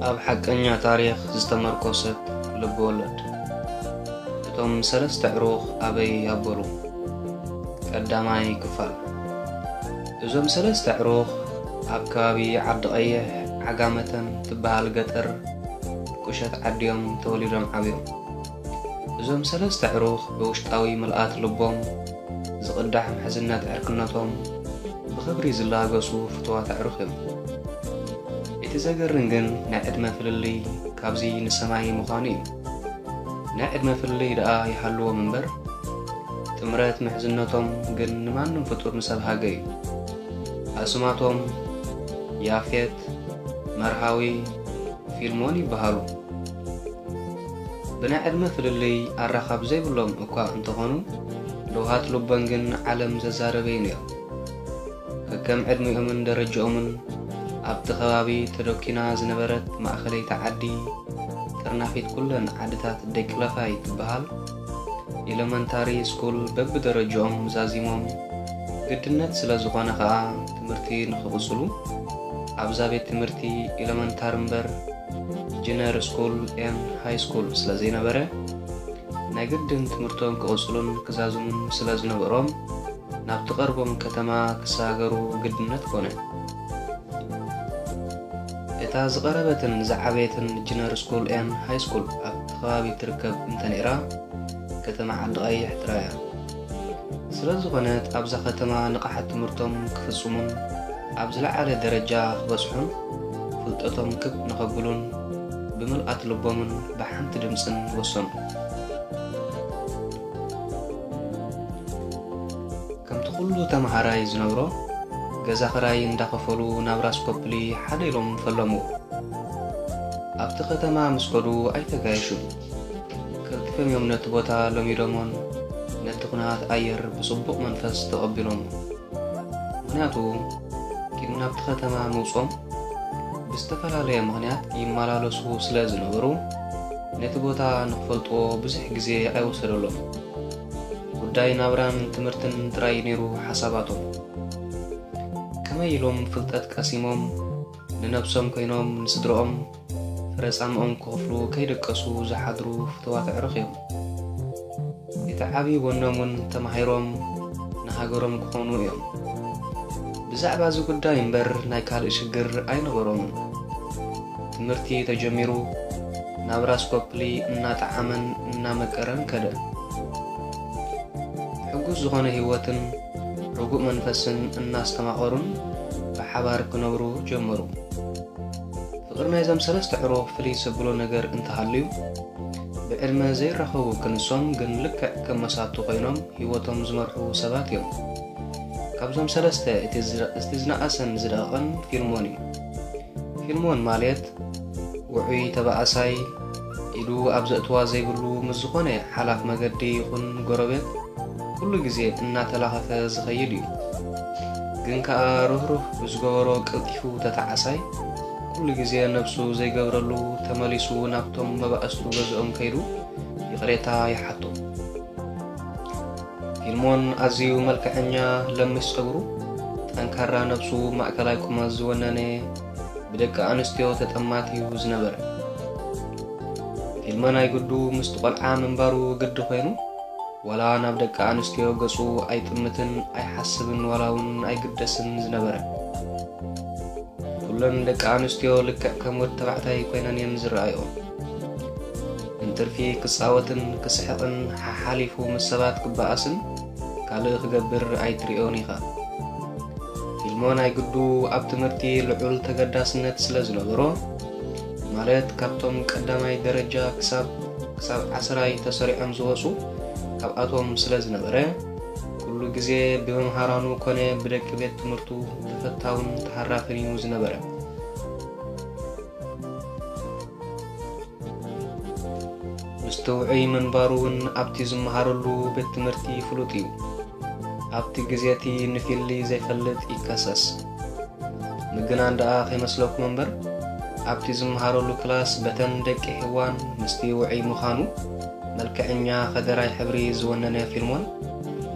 ኣብ ሓቀኛ ታሪኽ ዝተመርኮሰት ልብ ወለድ። እቶም ሰለስተ ዕሩኽ ኣበይ ያበሩ? ቀዳማይ ክፋል። እዞም ሰለስተ ዕሩኽ ኣብ ከባቢ ዓዲ ቀይሕ ዓጋመተን ትበሃል ገጠር ቁሸት ዓዲዮም ተወሊዶም ዓብዮም። እዞም ሰለስተ ዕሩኽ ብውሽጣዊ ምልኣት ልቦም ዝቕዳሕ ምሕዝነት ዕርክነቶም ብኽብሪ ዝላገሱ ፍትዋት ኣዕሩኽ እዮም። እቲ ዘገርም ግን ናይ ዕድመ ፍልልይ ካብዚ ንሰማይ ምዃኑ እዩ። ናይ ዕድመ ፍልልይ ደኣ ይሃልዎም እምበር፣ ጥምረት ምሕዝነቶም ግን ንማንም ፍጡር ንሰብ ሃገ እዩ። ኣስማቶም ያፌት፣ መርሃዊ፣ ፊልሞን ይበሃሉ። ብናይ ዕድመ ፍልልይ ኣራኻብ ዘይብሎም እኳ እንተኾኑ፣ ለውሃት ልቦን ግን ዓለም ዘዛረበዩ ነይሩ። ከከም ዕድሚኦምን ደረጃኦምን ኣብቲ ከባቢ ተደኪና ዝነበረት ማእኸለይቲ ዓዲ፣ ጥርናፊት ኩለን ዓድታት ደቂ ለፋይ ትበሃል፣ ኤለመንታሪ ስኩል በብደረጃኦም ዛዚሞም፣ ግድነት ስለ ዝኾነ ኸኣ ትምህርቲ ንኽቕጽሉ ኣብዛ ቤት ትምህርቲ ኤለመንታሪ እምበር ጅነር ስኩል ኤን ሃይ ስኩል ስለ ዘይነበረ፣ ናይ ግድን ትምህርቶም ክቕጽሉን ክዛዝሙን ስለ ዝነበሮም፣ ናብቲ ቀርቦም ከተማ ክሰጋገሩ ግድነት ኮነ። እታ ዝቐረበትን ዝዓበየትን ጅነር ስኩል ኤን ሃይ ስኩል ኣብቲ ከባቢ ትርከብ እንተነይራ፣ ከተማ ዓዲ ቀይሕ ጥራይ እያ። ስለ ዝኾነት ኣብዛ ከተማ ንቕሓት ትምህርቶም ክፍጽሙን ኣብ ዝለዓለ ደረጃ ክበጽሑን ፍልጠቶም ክብ ንኸብሉን ብምልኣት ልቦምን ብሓንቲ ድምጽን ወሰኑ። ከምቲ ኩሉ ተመሃራይ ዝነብሮ፣ ገዛ ኽራይ እንዳኸፈሉ ናብ ራስ ኮፕሊ ሓደ ኢሎም ፈለሙ። ኣብቲ ከተማ ምስ ከዱ ኣይተጋየሹን። ቀልጢፎም እዮም ነቲ ቦታ ለሚዶሞን ነቲ ኩነታት ኣየር ብጽቡቕ መንፈስ ተቐቢሎሞ። ምኽንያቱ፣ ቅድሚ ናብቲ ከተማ ምውጾም ብዝተፈላለየ ምኽንያት ይመላለሱ ስለ ዝነበሩ፣ ነቲ ቦታ ንኽፈልጥዎ ብዙሕ ግዜ ኣይወሰደሎም። ጉዳይ ናብራን ትምህርትን ጥራይ ነይሩ ሓሳባቶም። ከመይ ኢሎም ፍልጠት ቀሲሞም ንነብሶም ኮይኖም ንስድርኦም ፍረ ጻምኦም ክኸፍሉ ከይደቀሱ ዝሓድሩ ፍትዋት ኣዕሩኽ እዮም። እቲ ዓቢ ወኖም እውን ተማሂሮም ንሃገሮም ክኾኑ እዮም። ብዛዕባ እዚ ጉዳይ እምበር ናይ ካልእ ሽግር ኣይነበሮምን። ትምህርቲ ተጀሚሩ ናብ ራስ ኮፕሊ እናጠዓመን እናመቀረን ከደ። ሕጉስ ዝኾነ ህይወትን ርጉእ መንፈስን እናስተማቐሩን ብሓባር ክነብሩ ጀመሩ። ፍቕሪ ናይዞም ሰለስተ ዕሩኽ ፍልይ ዘብሎ ነገር እንተሃልዩ፣ ብዕድመ ዘይራኸቡ ክንሶም ግን ልክዕ ከም መሳቱ ኮይኖም ህይወቶም ዝመርሑ ሰባት እዮም። ካብዞም ሰለስተ እቲ ዝረ-፣ እቲ ዝነኣሰን ዝደቐቐን ፊልሞን እዩ። ፊልሞን ማለት ውዑይ ተባኣሳይ፣ ኢዱ ኣብ ዘእትዋ ዘይብሉ ምስ ዝኾነ ሓላፍ መገዲ ይኹን ጎረቤት ኩሉ ግዜ እናተላኸፈ ዝኸይድ እዩ። ግን ከኣ ርህሩህ ብዝገበሮ ቀልጢፉ ተተዓሳይ፣ ኩሉ ግዜ ነብሱ ዘይገብረሉ ተመሊሱ ናብቶም መባእስቱ ገዝኦም ከይዱ ይቕሬታ ይሓቶም። ፊልሞን ኣዝዩ መልክዐኛ፣ ለሚስ ጸጉሩ፣ ጠንካራ ነብሱ፣ ማእከላይ ቁመት ዝወነነ፣ ብደቂ ኣንስትዮ ተጠማት እዩ ዝነበረ። ፊልሞን ኣይግዱ ምስቲ ቆልዓ ምንባሩ ግዲ ኮይኑ፣ ዋላ ናብ ደቂ ኣንስትዮ ገጹ ኣይጥምትን ኣይሓስብን ዋላ እውን ኣይግደስን ዝነበረ። ኩለን ደቂ ኣንስትዮ ልክዕ ከም ወዲ ተባዕታይ ኮይነን እየን ዝረኣይኦ። እንትርፊ ክጻወትን ክስሕቕን ሓሓሊፉ ምስ ሰባት ክበኣስን ካልእ ክገብር ኣይትርእዮን ኢኻ። ፊልሞን ኣይግዱ ኣብ ትምህርቲ ልዑል ተገዳስነት ስለ ዝነበሮ፣ ማለት ካብቶም ቀዳማይ ደረጃ ክሳብ፣ ክሳብ ዓስራይ ተሰሪዖም ዝወጹ ካብኣቶም ስለ ዝነበረ፣ ኩሉ ግዜ ብመምሃራኑ ኮነ ብደቂ ቤት ትምህርቱ ተፈታውን ተሃራፍን እዩ ዝነበረ። ምስቲ ውዑይ ምንባሩ እውን ኣብቲ ዝመሃረሉ ቤት ትምህርቲ ፍሉጥ እዩ። ኣብቲ ግዜ እቲ ንፊሊ ዘይፈልጥ ይከሰስ። ምግናን ደኣ ከይመስለኩም እምበር፣ ኣብቲ ዝመሃረሉ ክላስ በተን ደቂ ሄዋን ምስቲ ውዑይ ምዃኑ፣ መልክዐኛ ከደራይ ሕብሪ ዝወነነ ፊልሞን፣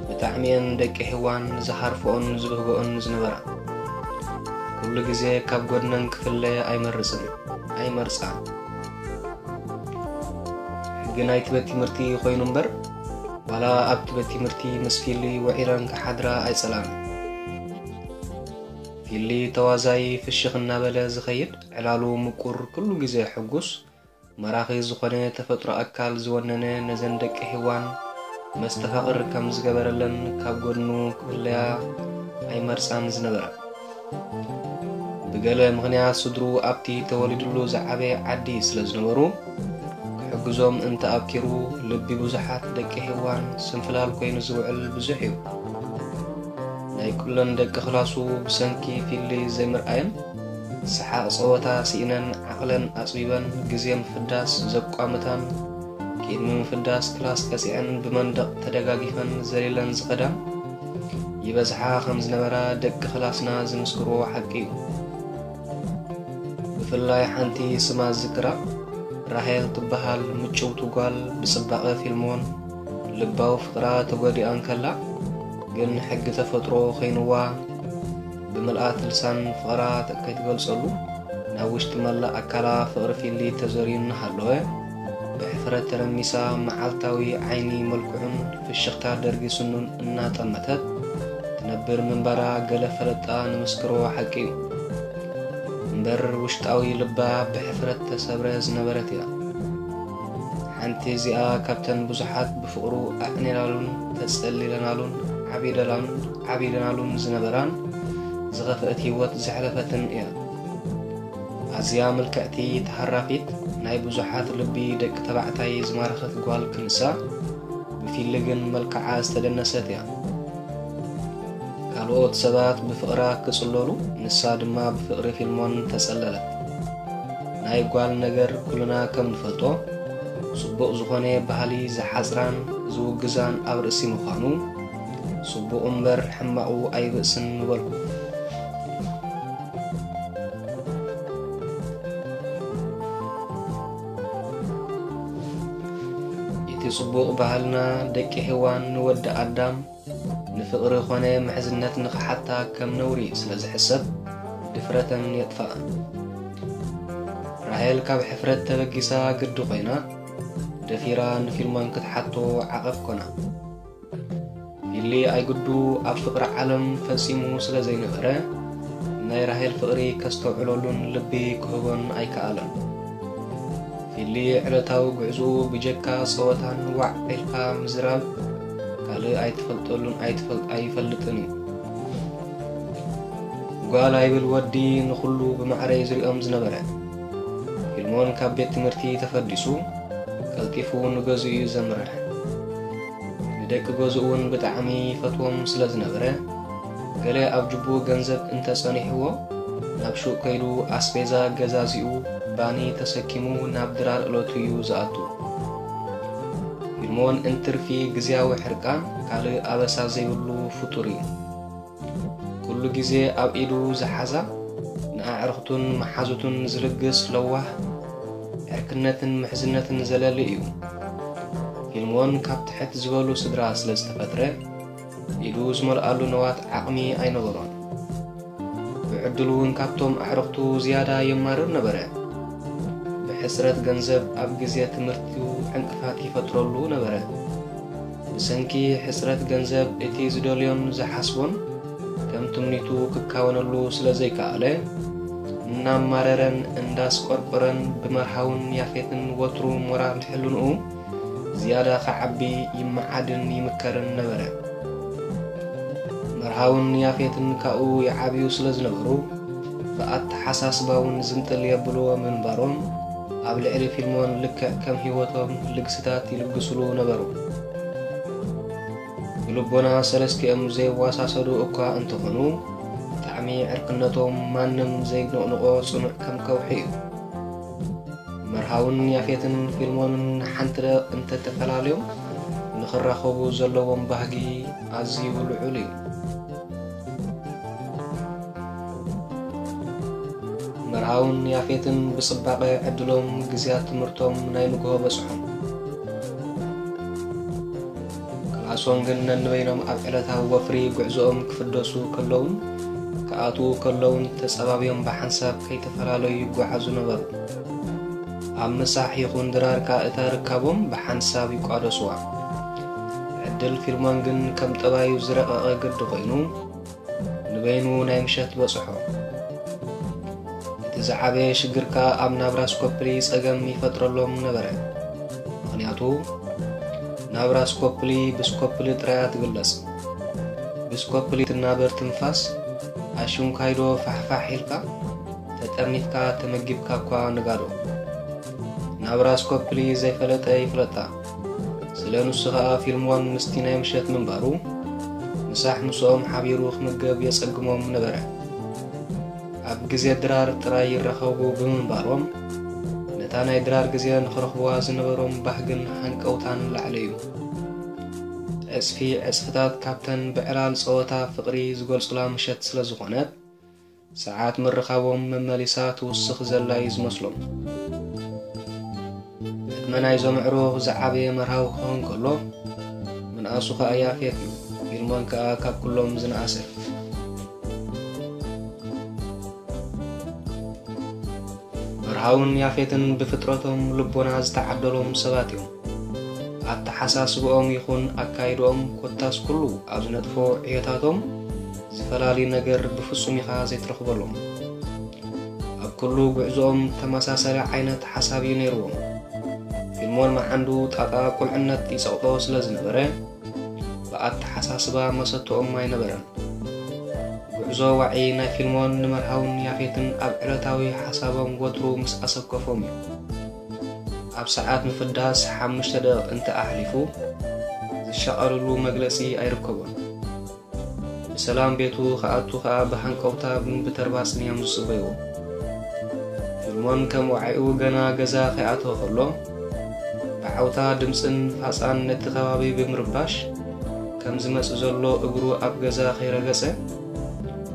ብጣዕሚ እየን ደቂ ሄዋን ዝሃርፍኦን ዝብህግኦን ዝነበራ። ኩሉ ግዜ ካብ ጎድነን ክፍለ ኣይመርጽን፣ ኣይመርጻን። ሕጊ ናይቲ ቤት ትምህርቲ ኮይኑ እምበር፣ ዋላ ኣብቲ ቤት ትምህርቲ ምስ ፊሊ ውዒለን ክሓድራ ኣይጸልኣን። ፊሊ ተዋዛዪ ፍሽኽ እናበለ ዝኸይድ፣ ዕላሉ ምቁር፣ ኩሉ ግዜ ሕጉስ፣ ማራኺ ዝኾነ ተፈጥሮ ኣካል ዝወነነ ነዘን ደቂ ሄዋን መስተፋቕር ከም ዝገበረለን ካብ ጎድኑ ክፍለያ ኣይመርጻን ዝነበራ። ብገለ ምኽንያት ስድሩ ኣብቲ ተወሊድሉ ዝዓበየ ዓዲ ስለ ዝነበሩ፣ ክሕግዞም እንተ ኣብኪሩ፣ ልቢ ብዙሓት ደቂ ሄዋን ስንፍላል ኮይኑ ዝውዕል ብዙሕ እዩ። ናይ ኩለን ደቂ ክላሱ ብሰንኪ ፊሊ ዘይምርኣየን፣ ሰሓቕ ጸወታ ስኢነን፣ ዓቕለን ኣጽቢበን፣ ግዜ ምፍዳስ ዘቋምታን፣ ቅድሚ ምፍዳስ ክላስ ቀጺዐን ብመንደቕ ተደጋጊፈን ዘሊለን ዝኸዳን ይበዝሓ ከም ዝነበራ ደቂ ክላስና ዝምስክርዎ ሓቂ እዩ። ብፍላይ ሓንቲ ስማ ዝዝክራ ራሄል ትበሃል ምጭውቲ ጓል ብጽባቐ ፊልሞን ልባዊ ፍቕራ ተጎዲኣ እንከላ፣ ግን ሕጊ ተፈጥሮ ኮይንዋ ብምልኣት ልሳን ፍቕራ ከይትገልጸሉ ናብ ውሽጢ መላእ ኣካላ ፍቕሪ ፊሊ ተዘርዩ እናሃለወ፣ ብሕፍረት ተረሚሳ መዓልታዊ ዓይኒ መልክዑን ፍሽኽታ ደርጊ ስኑን እናጠመተት ትነብር ምንባራ ገለ ፈለጣ ንምስክሮ ሓቂ እዩ። እምበር ውሽጣዊ ልባ ብሕፍረት ተሰብረ ዝነበረት እያ። ሓንቲ እዚኣ ካብተን ብዙሓት ብፍቕሩ ኣዕኒናሉን ተጸሊለናሉን ዓቢደላን ዓቢደናሉን ዝነበራን ዝኸፍአት ህይወት ዘሕለፈትን እያ። ኣዝያ ምልክዕቲ፣ ተሃራፊት፣ ናይ ብዙሓት ልቢ ደቂ ተባዕታይ ዝማረኸት ጓል ክንሳ፣ ብፊሊ ግን መልክዓ ዝተደነሰት እያ። ካልኦት ሰባት ብፍቕራ ክጽለሉ፣ ንሳ ድማ ብፍቕሪ ፊልሞን ተጸለለት። ናይ ጓል ነገር ኩልና ከም ንፈልጦ፣ ጽቡቕ ዝኾነ ባህሊ ዝሓጽራን ዝውግዛን ኣብ ርእሲ ምዃኑ፣ ጽቡቕ እምበር ሕማቑ ኣይብእስን ምበልኩ። እቲ ጽቡቕ ባህልና ደቂ ሄዋን ንወዲ ኣዳም ንፍቕሪ ኾነ ምሕዝነት ንኽሓታ ከም ነውሪ ስለ ዝሕሰብ ድፍረተን የጥፍኣ። ራሄል ካብ ሕፍረት ተበጊሳ ግዲ ኾይና ደፊራ ንፊልሞን ክትሓቶ ዓቐብ ኮና። ፊሊ ኣይግዱ ኣብ ፍቕሪ ዓለም ፈጺሙ ስለ ዘይነበረ፣ ናይ ራሄል ፍቕሪ ከስተውዕለሉን ልቢ ክህቦን ኣይከኣለን። ፊሊ ዕለታዊ ጉዕዞኡ ብጀካ ጸወታን ዋዕ ኢልካ ምዝራብ ካልእ ኣይትፈልጠሉን ኣይትፈል-፣ ኣይፈልጥን እዩ። ጓል ኣይብል ወዲ ንኹሉ ብማዕረ እዩ ዝሪኦም ዝነበረ። ፊልሞን ካብ ቤት ትምህርቲ ተፈዲሱ ቀልጢፉ ንገዝኡ እዩ ዘምርሕ። ንደቂ ገዝኡ እውን ብጣዕሚ ይፈትዎም ስለ ዝነበረ፣ ገለ ኣብ ጅቡኡ ገንዘብ እንተጸኒሕዎ፣ ናብ ሹቕ ከይዱ ኣስቤዛ ገዛዚኡ ባኒ ተሰኪሙ ናብ ድራር እለቱ እዩ ዝኣቱ። ፊልሞን እንትርፊ ግዝያዊ ሕርቃን ካልእ ኣበሳ ዘይብሉ ፍጡር እዩ። ኩሉ ግዜ ኣብ ኢዱ ዝሓዛ፣ ንኣዕርኽቱን መሓዙቱን ዝልግስ ለዋህ፣ ዕርክነትን ምሕዝነትን ዘለሊ እዩ። ፊልሞን ካብ ትሕት ዝበሉ ስድራ ስለ ዝተፈጥረ፣ ኢዱ ዝመልኣሉ ነዋት ዓቕሚ ኣይነበሮን። ብዕድል እውን ካብቶም ኣዕርኽቱ ዝያዳ የማርር ነበረ። ብሕጽረት ገንዘብ ኣብ ግዜ ትምህርቱ ዕንቅፋት ይፈጥረሉ ነበረ። ብሰንኪ ሕጽረት ገንዘብ እቲ ዝደልዮን ዝሓስቦን ከም ትምኒቱ ክካወነሉ ስለ ዘይከኣለ፣ እናማረረን እንዳስቆርቆረን ብመርሃውን ያፌትን ወትሩ ሞራል ሕልንኡ ዝያዳ ክዓቢ ይመዓድን ይምከርን ነበረ። መርሃውን ያፌትን ካብኡ ይዓብዩ ስለ ዝነበሩ፣ ብኣተሓሳስባ እውን ዝንጥል የብልዎ ምንባሮም፣ ኣብ ልዕሊ ፊልሞን ልክዕ ከም ህይወቶም ልግስታት ይልግስሉ ነበሩ። ብልቦና ሰለስቲኦም ዘይወሳሰዱ እኳ እንተኾኑ፣ ብጣዕሚ ዕርክነቶም ማንም ዘይነቕንቖ ጽኑዕ ከም ከውሒ እዩ። መርሃውን ያፌትን ፊልሞንን ሓንቲ ደቕ እንተተፈላለዮም፣ ንኽራኸቡ ዘለዎም ባህጊ ኣዝዩ ልዑል እዩ። መርሃውን ያፌትን ብጽባቐ ዕድሎም ግዝያት ትምህርቶም ናይ ንግሆ በጽሖም። ክላሶም ግን ነንበይኖም ኣብ ዕለታዊ ወፍሪ ጉዕዞኦም ክፍደሱ ከለውን ከኣ ክኣትዉ ከለውን ተጸባብዮም ብሓንሳብ ከይተፈላለዩ ይጓዓዙ ነበሩ። ኣብ ምሳሕ ይኹን ድራር ከኣ እታ ርካቦም ብሓንሳብ ይቋደሱዋ። ዕድል ፊልሞን ግን ከም ጠባዩ ዝረቐቐ ግዲ ኮይኑ፣ ንበይኑ ናይ ምሸት በጽሖ። እቲ ዝዓበየ ሽግር ከኣ ኣብ ናብራ ስኮፕሊ ጸገም ይፈጥረሎም ነበረ። ምኽንያቱ ናብራ ስኮፕሊ ብስኮፕሊ ጥራያ ትግለጽ። ብስኮፕሊ ትናበር ትንፋስ ኣሽንኳይዶ ፋሕፋሕ ኢልካ ተጠርኒፍካ ተመጊብካ እኳ ንጋዶ። ናብራ ስኮፕሊ ዘይፈለጠ ይፍለጣ። ስለ ንሱ ኸኣ ፊልሞን ምስቲ ናይ ምሸት ምንባሩ፣ ምሳሕ ምስኦም ሓቢሩ ክምገብ የጸግሞም ነበረ። ኣብ ግዜ ድራር ጥራይ ይራኸቡ ብምንባሮም፣ ነታ ናይ ድራር ግዜ ንኽረኽቡዋ ዝነበሮም ባህግን ሃንቀውታን ላዕሊ እዩ። ዕጽፊ ዕጽፍታት ካብተን ብዕላል ጸወታ ፍቕሪ ዝገልጹላ ምሸት ስለ ዝኾነት፣ ሰዓት ምርኻቦም መመሊሳ ትውስኽ ዘላ እዩ ዝመስሎም። ዕድመ ናይዞም ኣዕሩኽ ዝዓበየ መርሃዊ ክኸውን ከሎ፣ ምንኣሱ ከኣ ያፌት እዩ። ፊልሞን ከኣ ካብ ኩሎም ዝነኣሰ። መርሃውን ያፌትን ብፍጥረቶም ልቦና ዝተዓደሎም ሰባት እዮም። ኣተሓሳስብኦም ይኹን ኣካይድኦም ኮታስ ኩሉ ኣብ ዝነጥፎ ዕዮታቶም ዝፈላሊ ነገር ብፍጹም ኢኻ ዘይትረኽበሎም። ኣብ ኩሉ ጉዕዞኦም ተመሳሳሊ ዓይነት ሓሳብ እዩ ነይርዎም። ፊልሞን መዓንዱ ጣጣ ቁልዕነት ይጸቕጦ ስለ ዝነበረ፣ ብኣተሓሳስባ መሰትኦም ኣይነበረን። ጉዕዞ ዋዒ ናይ ፊልሞን ንመርሃውን ያፌትን ኣብ ዕለታዊ ሓሳቦም ወትሩ ምስ ኣሰከፎም እዩ። ኣብ ሰዓት ምፍዳስ ሓሙሽተ ደቂቕ እንተ ኣሕሊፉ፣ ዝሻቐልሉ መግለጺ ኣይርከቦን። ብሰላም ቤቱ ክኣቱ ከኣ ብሃንቀውታን ብተርባጽን እዮም ዝጽበይዎ። ፊልሞን ከም ወዓኢኡ ገና ገዛ ከይኣተወ ከሎ፣ ብዓውታ ድምጽን ፋጻን ነቲ ከባቢ ብምርባሽ፣ ከም ዝመጽእ ዘሎ እግሩ ኣብ ገዛ ከይረገጸ፣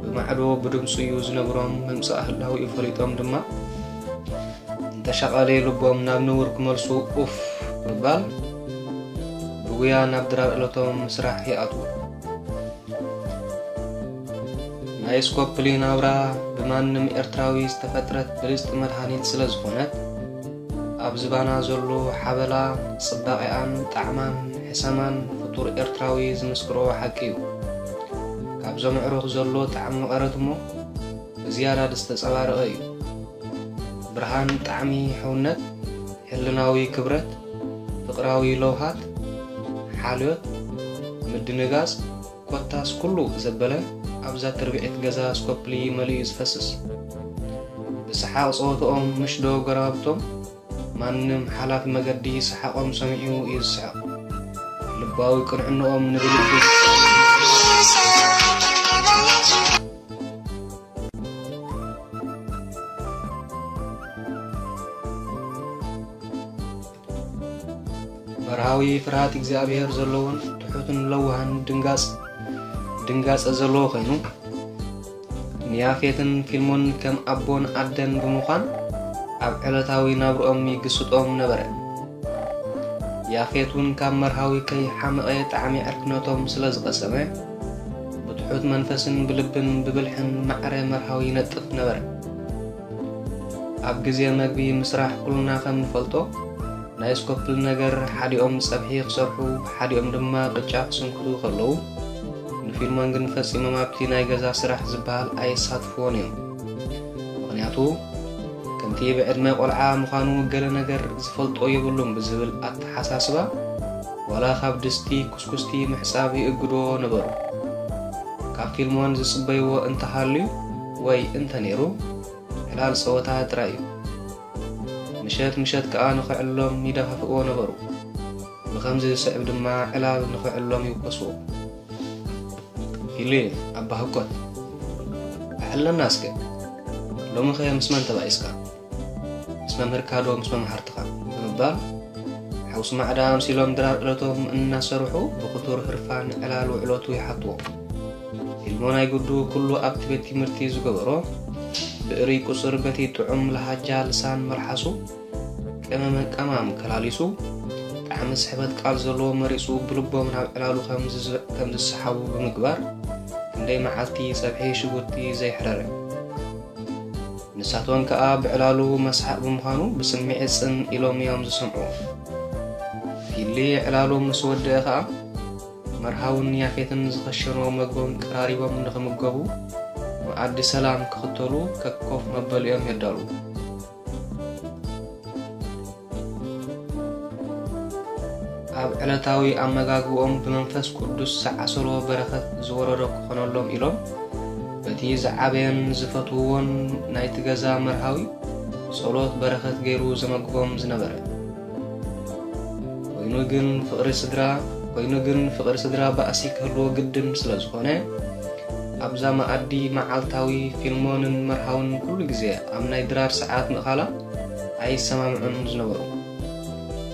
ብማዕዶ ብድምጹ እዩ ዝነግሮም። ምምጻእ ህላዌኡ ፈሊጦም ድማ፣ እንተሻቐለ ልቦም ናብ ንቡር ክመልሱ ኡፍ ብምባል፣ ብጉያ ናብ ድራር ዕለቶም ምስራሕ ይኣትዉ። ናይ ስኮፕሊ ናብራ ብማንም ኤርትራዊ ዝተፈጥረት ብልጽቲ መድሃኒት ስለ ዝኾነት፣ ኣብ ዝባና ዘሎ ሓበላ፣ ጽባቐኣን ጣዕማን ሕሰማን ፍጡር ኤርትራዊ ዝምስክሮ ሓቂ እዩ። ካብዞም ኣዕሩኽ ዘሎ ጣዕሚ መቐረት እሞ ብዝያዳ ዝተጸባረቐ እዩ። ብርሃን ጣዕሚ ሕውነት፣ ሕልናዊ ክብረት፣ ፍቕራዊ ለውሃት፣ ሓልዮት፣ ምድንጋጽ፣ ኮታስ ኩሉ ዘበለ ኣብዛ ትርብዒት ገዛ ስኮፕሊ መሊኡ ዝፈስስ። ብሰሓቕ ጸወትኦም ምሽ ዶ ጎረባብቶም፣ ማንም ሓላፊ መገዲ ሰሓቖም ሰሚዑ እዩ ዝስሕቕ። ልባዊ ቅንዕንኦም ንብልቢ መርሃዊ ፍርሃት እግዚኣብሔር ዘለዎን ትሑትን ለዋህን ድንጋጽ ድንጋጸ ዘለዎ ኮይኑ፣ ንያፌትን ፊልሞን ከም ኣቦን ኣደን ብምዃን ኣብ ዕለታዊ ናብርኦም ይግስጦም ነበረ። ያፌት እውን ካብ መርሃዊ ከይሓመቐ ጣዕሚ ዕርክነቶም ስለ ዝቐሰመ፣ ብትሑት መንፈስን ብልብን ብብልሕን ማዕረ መርሃዊ ይነጥፍ ነበረ። ኣብ ግዜ መግቢ ምስራሕ ኩልና ከም ንፈልጦ፣ ናይ ስኮፕል ነገር ሓዲኦም ጸብሒ ክሰርሑ፣ ሓዲኦም ድማ ቅጫ ክስንክቱ ከለዉ፣ ንፊልሞን ግን ፈጺሞም ኣብቲ ናይ ገዛ ስራሕ ዝበሃል ኣየሳትፍዎን እዮም። ምኽንያቱ፣ ከምቲ ብዕድመ ቆልዓ ምዃኑ ገለ ነገር ዝፈልጦ የብሉን ብዝብል ኣተሓሳስባ፣ ዋላ ካብ ድስቲ ኩስኩስቲ ምሕጻብ ይእግድዎ ነበሩ። ካብ ፊልሞን ዝጽበይዎ እንተሃልዩ ወይ እንተነይሩ፣ ዕላል ጸወታ ጥራይ እዩ። ምሸት ምሸት ከኣ ንኽዕሎም ይደፋፍእዎ ነበሩ። ብኸምዚ ዝስዕብ ድማ ዕላል ንኽዕሎም ይውከስዎ። ፊሊ፣ ኣባ ህኮት፣ ኣዕለና እስከ፣ ሎሚኸ ምስ መን ተባኢስካ? ምስ መምህርካ ዶ ምስ መማህርትኻ? ብምባል፣ ሓውሲ ማዕዳ ኣምሲሎም ድራር ዕለቶም እናሰርሑ ብኽቱር ህርፋን ዕላል ውዕለቱ ይሓትዎ። ፊልሞ ናይ ግዱ ኩሉ ኣብቲ ቤት ትምህርቲ ዝገበሮ፣ ብእርይ ቁጽር በቲ ጥዑም ለሃጃ ልሳን መልሓሱ፣ ቀመመ ቀማም ከላሊሱ፣ ጣዕሚ ስሕበት ቃል ዘለዎ መሪጹ ብልቦም ናብ ዕላሉ ከም ዝዝ-፣ ከም ዝሰሓቡ ብምግባር፣ ከም ለይ መዓልቲ ጸብሒ ሽጉርቲ ዘይሕረረ። ንሳቶም ከኣ ብዕላሉ መስሓቕ ብምዃኑ ብስምዒት ጽን ኢሎም እዮም ዝሰምዑ። ፊሊ ዕላሉ ምስ ወደአ ከኣ መርሃውን ያፌትን ዝኸሸኖ መግቦም ቀራሪቦም ንኽምገቡ መኣዲ ሰላም ክኽተሉ ከኮፍ መበሊኦም የዳሉ። ኣብ ዕለታዊ ኣመጋግብኦም ብመንፈስ ቅዱስ ዝዓሰሎ በረኸት ዝወረዶ ክኾነሎም ኢሎም በቲ ዝዓበየን ዝፈትውዎን ናይቲ ገዛ መርሃዊ ጸሎት በረኸት ገይሩ ዘመግቦም ዝነበረ። ኮይኑ ግን ፍቕሪ ስድራ ኮይኑ ግን ፍቕሪ ስድራ ባእሲ ክህልዎ ግድን ስለ ዝኾነ ኣብዛ መኣዲ መዓልታዊ ፊልሞንን መርሃውን ኩሉ ግዜ ኣብ ናይ ድራር ሰዓት ምእኻላ ኣይሰማምዑን ዝነበሩ።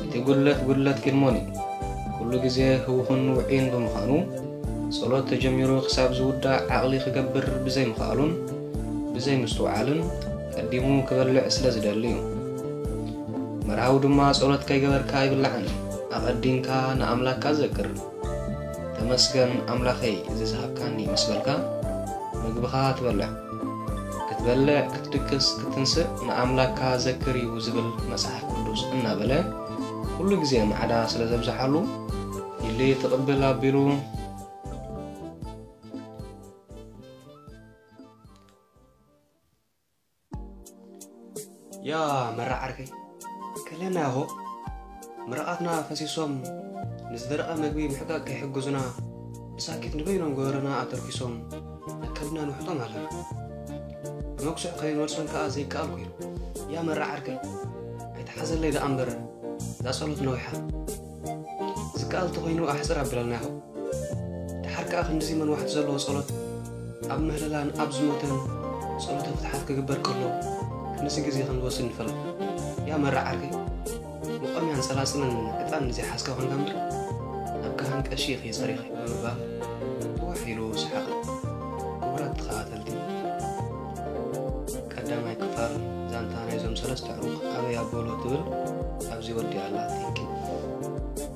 እቲ ጉድለት ጉድለት ፊልሞን እዩ። ኩሉ ግዜ ህውኹን ውዑይን ብምዃኑ ጸሎት ተጀሚሩ ክሳብ ዝውዳእ ዓቕሊ ክገብር ብዘይምኽኣሉን ብዘይምስትውዓልን ቀዲሙ ክበልዕ ስለ ዝደሊ እዩ። መርሃዊ ድማ ጸሎት ከይገበርካ ኣይብላዕን እዩ። ኣቐዲምካ ንኣምላክካ ዘክር። ተመስገን ኣምላኸይ እዚ ዝሃብካኒ ምስ በልካ ምግብኻ ትበልዕ። ክትበልዕ፣ ክትድቅስ፣ ክትንስእ ንኣምላክካ ዘክር እዩ ዝብል መጽሓፍ ቅዱስ እናበለ ኩሉ ግዜ ማዕዳ ስለ ዘብዝሓሉ ኢሊ ትቕብል ኣቢሉ ያ መራ ዓርከይ፣ ከለና ያሆ ምርቓትና ፈሲሶም ንዝደረቐ መግቢ ምሕቃቕ ከይሕግዙና ብሳኪት ንበይኖም ጎረና ኣተርኪሶም ኣከብድና ንውሕጦም ኣለና። ብመጉስዕ ከይንመልሶም ከኣ ዘይከኣል ኮይኑ። ያ መራ ዓርከይ፣ ኣይትሓዘለይ ደኣ እምበር እዛ ጸሎት ነዊሓ። ዝከኣል ተኾይኑ ኣሕጽር ኣብለልና ያሆ። ደሓር ከኣ ክንድዚ መንዋሕቲ ዘለዎ ጸሎት ኣብ ምህለላን ኣብ ዝሞተን ጸሎተ ፍትሓት ክግበር ከሎ ክንድዚ ግዜ ከም ዝወስድ ንፈልጥ። ያ መራ ዓርከይ፣ መቖምያን ጸላጽልን ዕጣን ዘይሓዝካ ኮንካ እምበር ኣብ ካህን ቀሺ ኢኺ ጸሪኺ ብምባል ትዋሕ ኢሉ ሰሓቐ። ክቡራት ተኸታተልቲ፣ ቀዳማይ ክፋል ዛንታ ናይዞም ሰለስተ ኣዕሩኽ ኣበይ ኣበሎ ትብል ኣብዚ ወዲኣ ኣላ። Thank you።